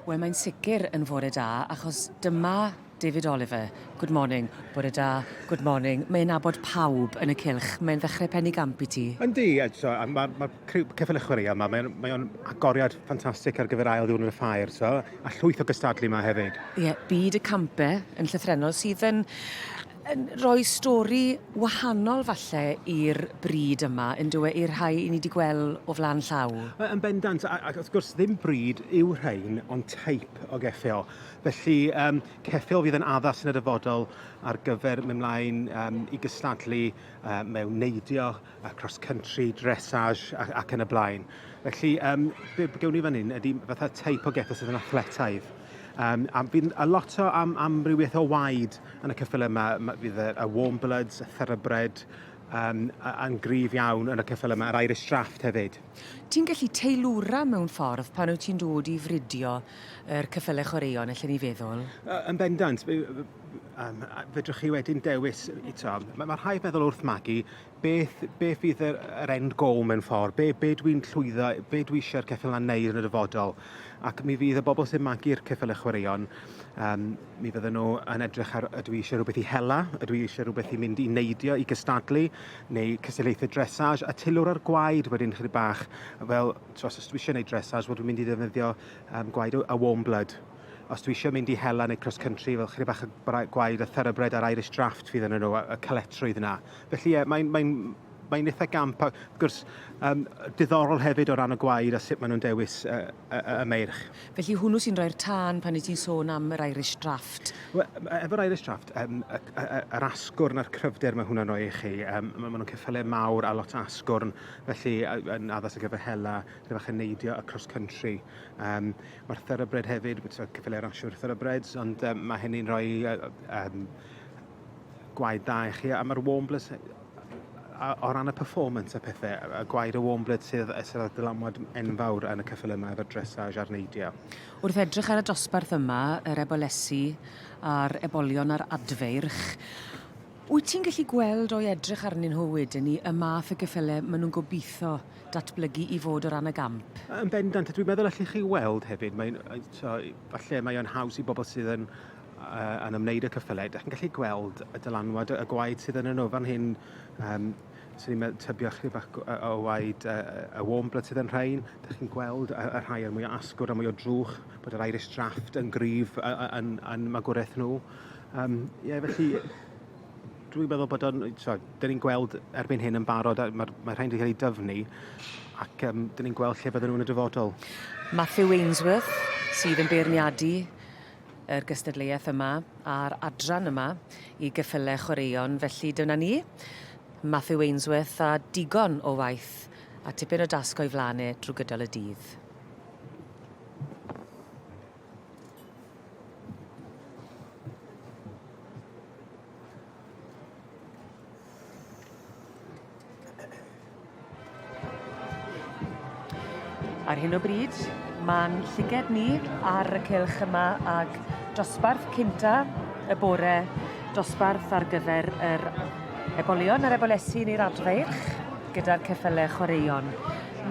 Wel, mae'n sicr yn fore da, achos dyma David Oliver. Good morning, bore da, good morning. Mae'n nabod pawb yn y cylch. Mae'n ddechrau penigamp i ti. Yndi, so, mae'r ma ceffyl y chwaraeon yma, mae'n mae o'n agoriad ffantastig ar gyfer ail ddiwrnod y ffair, so, a llwyth o gystadlu yma hefyd. Ie, yeah, byd y campe yn llythrennol sydd yn yn rhoi stori wahanol falle i'r bryd yma, yn dyw e, i'r rhai i ni 'di gweld o flan llaw? Yn bendant, ac wrth gwrs ddim bryd yw rhain, ond teip o geffyl. Felly, um, ceffyl fydd yn addas yn y dyfodol ar gyfer mynd mlaen um, i gystadlu uh, mewn neidio, a cross country, dressage ac, ac yn y blaen. Felly, um, be gewn ni fan hyn ydy fatha teip o geffyl sydd yn athletaidd. Um, a fydd a lot o am, amrywiaeth o waed yn y ceffyl yma. Fydd y, y warm bloods, y thoroughbred, um, yn gryf iawn yn y ceffyl yma, yr Irish Draft hefyd. Ti'n gallu teilwra mewn ffordd pan wyt ti'n dod i fridio yr ceffylau chwaraeon, allen ni feddwl? Yn bendant. Um, fedrwch chi wedyn dewis, eto, mae ma rhai feddwl wrth magu, beth, beth fydd yr, yr end goal mewn ffordd, be, be dwi'n llwyddo, be dwi eisiau'r ceffyl yna'n neud yn y dyfodol. Ac mi fydd y bobl sy'n magu'r ceffyl y chwaraeon, um, mi fydden nhw yn edrych ar ydw i eisiau rhywbeth i hela, ydw i eisiau rhywbeth i mynd i neidio, i gystadlu, neu cystadlaethau dressage, a teilwra'r gwaed wedyn chydig bach, fel, os dwi eisiau gwneud dressage, wel dwi'n mynd i ddefnyddio um, gwaed a warm blood. Os dwi eisiau mynd i hela neu cross country, fel chydig bach o gwaed a thoroughbred a'r Irish Draft fydd yn nhw, y caletrwydd yna. Felly ie, mae'n mae mae'n eitha gamp, a wrth gwrs, um, diddorol hefyd o ran y gwaed a sut maen nhw'n dewis y, y, y meirch. Felly hwnnw sy'n rhoi'r tân pan wyt ti'n sôn am yr Irish Draft? Wel, efo'r Irish Draft, um, y, y, yr asgwrn a'r cryfder mae hwnna'n rhoi i chi, um, maen nhw'n ceffylau mawr a lot o asgwrn, felly yn addas ar gyfer hela, gyda bach yn neidio y cross country. Um, Mae'r thoroughbred hefyd, so ceffylau rasio'r thoroughbreds, ond um, mae hynny'n rhoi um, gwaed dda i chi. A mae'r warm bloods, o ran y performance a pethau, y gwaed y warm blood sydd, sydd â dylanwad enfawr yn y ceffylau yma efo'r dressage a'r neidio. Wrth edrych ar y dosbarth yma, yr ebolesi a'r ebolion a'r adfeirch, wyt ti'n gallu gweld o'i edrych arnyn nhw wedyn ni y math o geffylau maen nhw'n gobeithio datblygu i fod o ran y gamp? Yn bendant, a dwi'n meddwl allech chi weld hefyd, mae'n, so, falle mae o'n haws i bobl sydd yn, uh, yn ymwneud â cyffylau, dych chi'n gallu gweld y dylanwad, y gwaed sydd yn nhw fan hyn, um, swn i'n tybio chydig bach o waed uh, y warm blood sydd yn rhain, dych chi'n gweld y, y rhai yn mwy o asgwr a mwy o drwch, bod yr Irish Draft yn gryf yn, yn, yn magwraeth nhw. Um, yeah, felly, Dwi'n meddwl bod o'n... So, dyn ni'n gweld erbyn hyn yn barod, a mae'r mae rhain wedi cael eu dyfnu, ac um, dyn ni'n gweld lle fydden nhw yn y dyfodol. Matthew Ainsworth sydd yn beirniadu yr gystadleuaeth yma a'r adran yma i geffylau chwaraeon, felly dyna ni. Matthew Ainsworth a digon o waith a tipyn o dasg o'i flaen e drwy gydol y dydd. Ar hyn o bryd, ma'n llyged ni ar y cylch yma ag dosbarth cynta y bore, dosbarth ar gyfer yr ebolion a'r ebolesi neu'r adfeirch gyda'r ceffyle chwaraeon.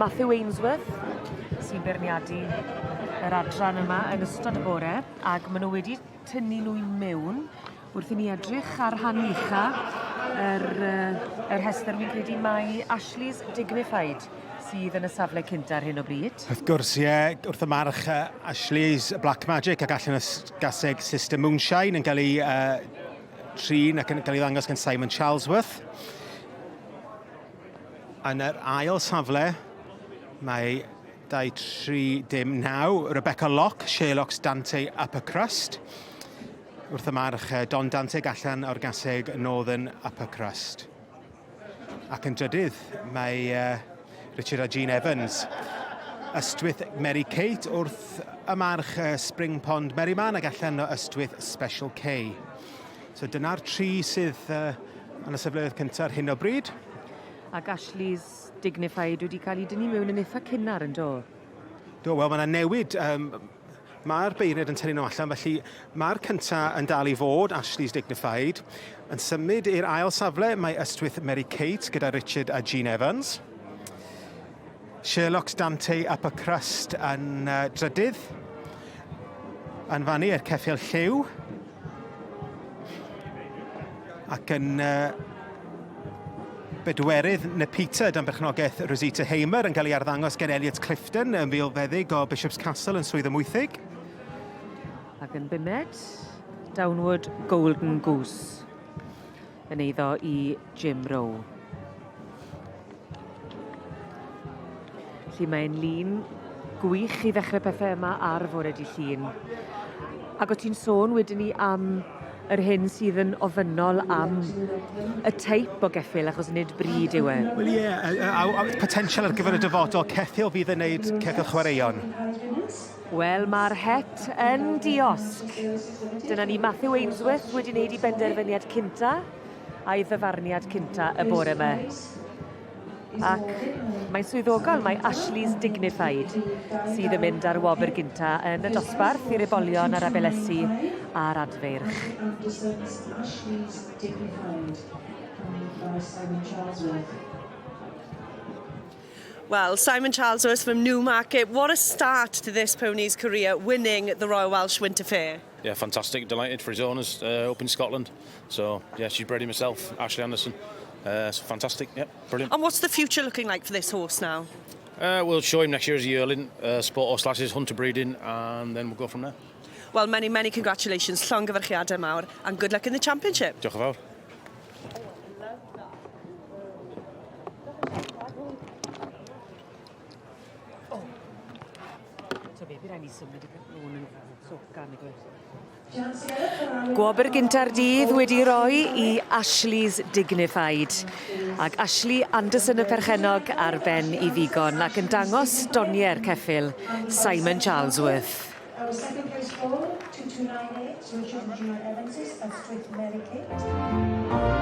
Matthew Ainsworth sy'n beirniadu yr adran yma yn ystod y bore ag ma' nhw wedi tynnu nhw i mewn wrth i ni edrych ar rhan ucha yr yy y rhestr wi'n credu mai Ashley's Dignified sydd yn y safle cynta ar hyn o bryd. Wrth gwrs, ie, wrth y march uh, Ashley's Black Magic ac allan y gaseg Sister Moonshine yn cael ei uh, trin ac yn cael ei ddangos gan Simon Charlesworth. Yn yr ail safle mae 2, 3, dim 9, Rebecca Locke, Sherlock's Dante Upper Crust. Wrth y march Don Dante allan o'r gaseg Northern Upper Crust. Ac yn drydydd, mae uh, Richard a Jean Evans. Ystwyth Mary Kate wrth y march uh, Spring Pond Merryman ac allan o Ystwyth Special K. So dyna'r tri sydd uh, yn y safleoedd cyntaf ar hyn o bryd. Ac Ashley's Dignified wedi cael ei dynnu mewn yn eitha cynnar yn do? Do, wel mae yna newid. Um, Mae'r beirniaid yn tynnu nhw allan, felly mae'r cynta yn dal i fod, Ashley's Dignified. Yn symud i'r ail safle, mae Ystwyth Mary Kate gyda Richard a Jean Evans. Sherlock's Dante Upper Crust yn uh, drydydd. Yn fannu i'r ceffyl lliw. Ac yn bedwerydd Nepita dan berchnogaeth Rosita Hamer yn cael ei arddangos gen Elliot Clifton yn filfeddyg o Bishop's Castle yn Swydd Amwythig. Ac yn bumed, Downward Golden Goose yn eiddo i Jim Rowe. Felly mae'n lun gwych i ddechrau pethau yma ar fore di llun. Ac o ti'n sôn wedyn ni am yr hyn sydd yn ofynnol am y teip o geffyl, achos nid bryd yw e. Wel ie, yeah, a, a, potensial ar gyfer y dyfodol, ceffyl fydd yn neud ceffyl chwaraeon. Wel, mae'r het yn diosg. Dyna ni Matthew Ainsworth wedi wneud i benderfyniad cynta a'i ddyfarniad cynta y bore yma. Ac mae'n swyddogol, mae Ashley's Dignified sydd yn mynd ar wobr gynta yn y dosbarth i'r ebolion a'r abelesi a'r adfeirch. Well, Simon Charlesworth from Newmarket, what a start to this pony's career, winning the Royal Welsh Winter Fair. Yeah, fantastic. Delighted for his owners up in Scotland. So, yeah, she's bred him herself, Ashley Anderson. So fantastic, yeah, brilliant. And what's the future looking like for this horse now? We'll show him next year as a yearling, sport horse lasses, hunter breeding, and then we'll go from there. Well, many, many congratulations, llongyfarchiadau mawr, and good luck in the championship. Diolch yn fawr. So be, by' raid ni symud y peth nôl yn soca nag yw e? Gwobr gynta'r dydd wedi roi i Ashley's Dignified. Ac Ashley Anderson y perchennog ar ben i ddigon ac yn dangos doniau'r ceffyl Simon Charlesworth. Our second place foal, 2298, Richard and Julia Evanses of Street Mary Kate.